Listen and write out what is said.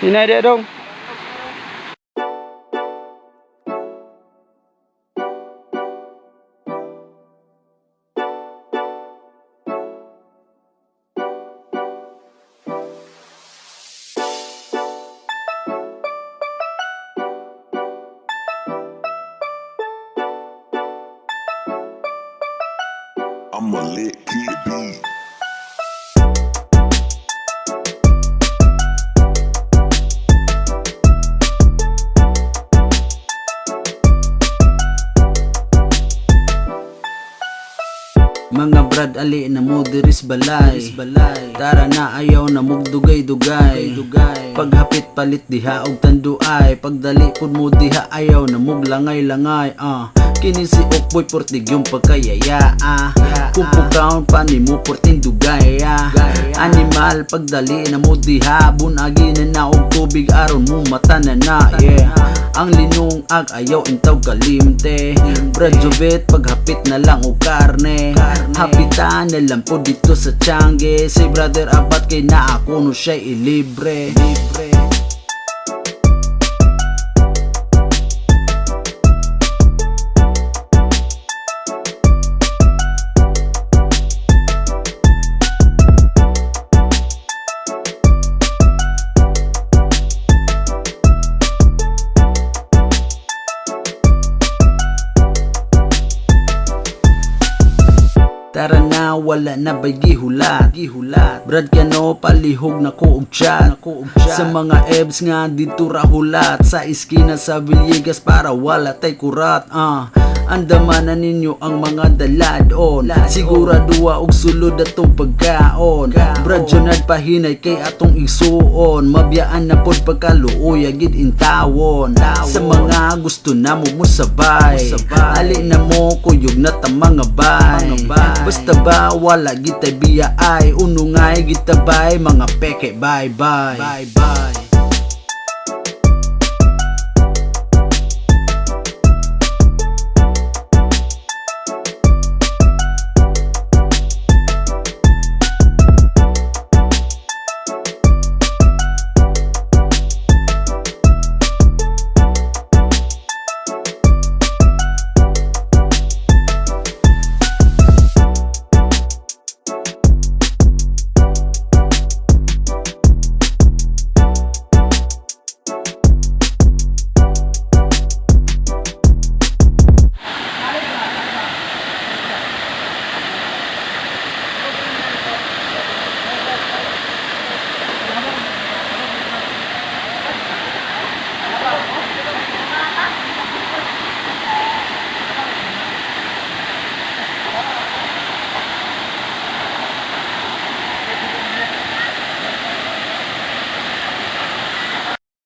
Hinay di dong. I'm a lit kid beat. Mga brad, ali na mo diris balay. Tara na, ayaw na mugdugay-dugay. Paghapit palit diha og tanduay. Pagdali pud mo diha, ayaw na muglangay-langay ah. Kini si Okboy portig yung pagkayaya ah. Kung pukaon pa ni mo porting dugay ah. Animal pagdali na mo diha, bunagi na na og tubig aron mo mata na na yeah. Ang linungag ayaw intaw kalimte. Brad Jovet paghapit na lang og karne. Hapitan na lang po dito sa Tiangge. Say brother abat kay na ako no siya ilibre. Tara na, wala na ba'y gihulat, gihulat. Brad Kano, palihog na ko og chat. Sa mga ebs nga dito rahulat. Sa iskina sa Villegas para wala tay kurat ah. Andaman na ninyo ang mga daladon. Siguraduha og sulod atong pagkaon. Brad Jonard pahinay kay atong igsuon. Mabiyaan na pod pagkaluoy agid intawon. Sa mga gusto na mo musabay, Ali na mo kuyog na ta mga bay. Basta ba wala gitay biya ay. Unungay gitabay mga peke, bye bye. Bye bye.